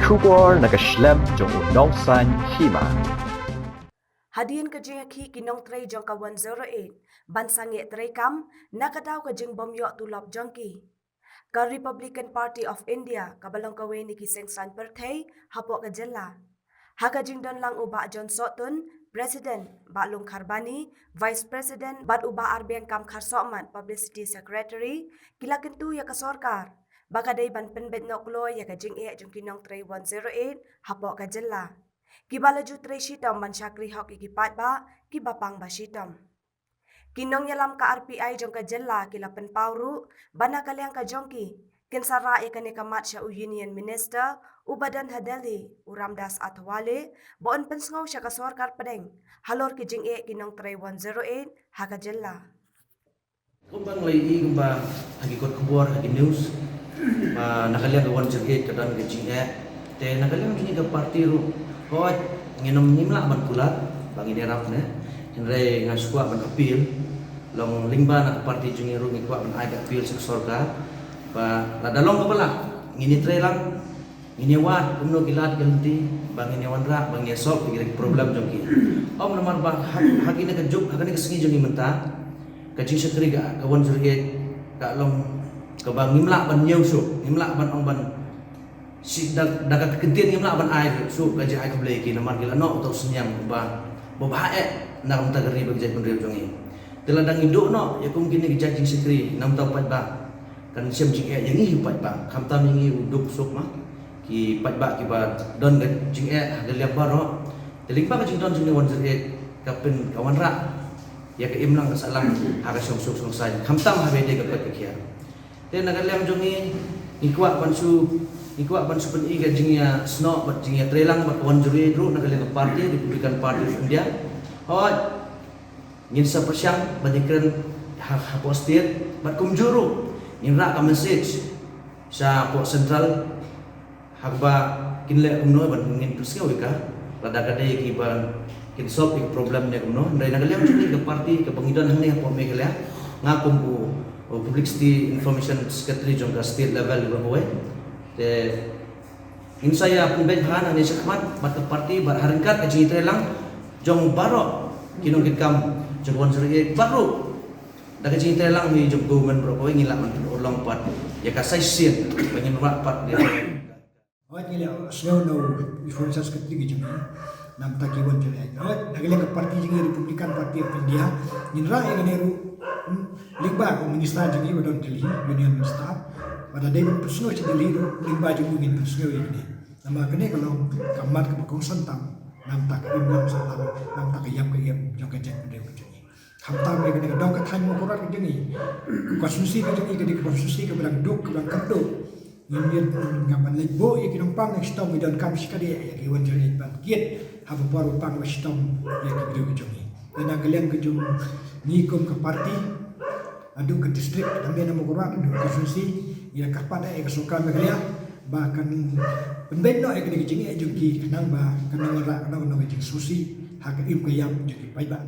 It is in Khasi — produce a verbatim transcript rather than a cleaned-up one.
Khubor na ka shlem jong u nongsan hima. Hadien ka jingïakhih ki nongtrei jong ka one zero eight ban sangeh treikam na ka daw ka jingbym ïoh tulop jong ki, ka Republican Party of India kaba long kawei na ki seng saiñ pyrthei hapoh ka jylla, ha ka jingdon lang u Bah John Sohtun, President, Bah Lungkhar Bani, Vice President, bad u Bah Arbiang Kamkhar Sohmat, Publicity Secretary, ki la kyntu ïa ka sorkar ba ka dei ban pynbeit noh kloi ïa ka jingeh jong ki nongtrei one zero eight hapoh ka jylla, kiba la ju trei shitom ban shakri hok ïa ki paidbah kiba pang ba shitom. Ki nongïalam ka R P I jong ka jylla ki la pynpaw ruh ba na ka liang ka jong ki, kin sa rah ïa kane ka mat sha u Union Minister uba don ha Delhi, u Ramdas Athawale, ba un pynsngew sha ka sorkar pdeng halor ki jingeh ki nongtrei one zero eight ha ka jylla. Kumba ngi la ïohi kumba ha ki kot khubor, ha ki news, ba na ka liang ka one zero eight ka don ka jingeh. Te na ka liang jong ngi ka party ruh, hooid, ngin ym, ngim lah ban kular ba ngin ïarap ne. Hynrei nga shu kwah ban appeal, long lyngba na ka party jong ngi ruh ngi kwah ban ai ka appeal sha ka sorkar ba lada long kaba lah, ngin ïatrei lang, ngin ïawad kumno ki lad ki lynti ba ngin ïawanrah, ba ngin ïa solve ïa ki problem jong ki. Ym namar ba ha, ha kine ka juk, ha kane ka sngi jong ngi mynta, ka jingshakri ka, ka one zero eight ka long kaba ngim lah ban ñiew shuh, ngim lah ban ong ban shi da, da ka ktien ngim lah ban ai shuh ka jingai khublei ïa ki namar ki la noh uta u synñiang ba, ba bha eh na ka bynta ka ri bad ka jaitbynriew jong ngi. Te lada ngi duh noh ïa kum kine ki jait jingshakri na ka bynta u paidbah, kan shem jingeh ïa ngi u paidbah, khamtam ïa ngi u duk suk ma ki paidbah kiba don ka jingeh ha ka liang baroh. Te lyngba ka jingdon jong ngi one zero eight ka pyn, ka wanrah ïa ka imlang ka sahlang ha ka shongsuk shongsaiñ, khamtam ha ba ïadei ka koit ka khiah. Te na ka liang jong ngi, ngi kwah ban shu, ngi kwah ban shu pyni ka jingïasnoh bad jingïatreilang bad ka one zero eight ruh na ka liang ka party, Republican Party of India. Hooid, ngin sa pyrshang ban ïakren ha, hapoh state bad kumjuh ruh ngin rah ka message sha hapoh central, ha kaba kin leh kumno ban ngin pynsngew ïa ka, lada ka dei kiba kin solve ïa ka problem ne kumno. Hynrei na ka liang jong ngi ka party kaba ngi don hangne hapoh Meghalaya, nga kum u, u Publicity Information Secretary jong ka state level ruh kawei. Te ngin sa ïa pynbeit bha nangne shakhmat bad ka party bad ha ryngkat ka jingïatreilang jong baroh ki nongkitkam jong ka one zero eight bad ruh da ka jingïatreilang hi jong government baroh kawei, ngi lah ban pynurlong pat ïa ka sa shisien ba ngin rah pat ïa. Hooid, ngi la sngew na u Information Secretary ka jong ngi na ka bynta ki one zero eight. Hooid, na ka liang ka party jong ngi, Republican Party of India, ngin rah ïa kane ruh, hmm, lyngba u minister jong ngi ba don Delhi, Union Minister. Bad da dei ban pynsngew sha Delhi ruh, lyngba jong u ngin pynsngew ïa kane. Namar kane ka long ka mat kaba kongsan tam na ka bynta ka imlang sahlang, na ka bynta ka ïap ka im jong ka jaitbynriew ka jong ngi. Khamtam ïa kane ka dong ka thaiñ Mawkyrwat ka jong ngi, ka constituency ka jong ngi ka dei ka constituency kaba dang duk, kaba dang kyrduh. Ngim ïoh, ngam ban leit buh ïa ki nongpang na shitom, ngi donkam shikatdei ïa ki one zero eight ban kit ha ba por ba pang ba shitom ïa ki briew ka jong ngi. Te na ka liang ka jong ngi kum ka party, haduh ka district, hangne na Mawkyrwat, haduh ka constituency, ngi la kyrpad ïa ka sorkar Meghalaya ba kan pynbeit noh ïa kane ka jingeh jong ki khnang ba kan nang wanrah kano kano ka jingsngewsih ha ka im ka ïap jong ki paidbah.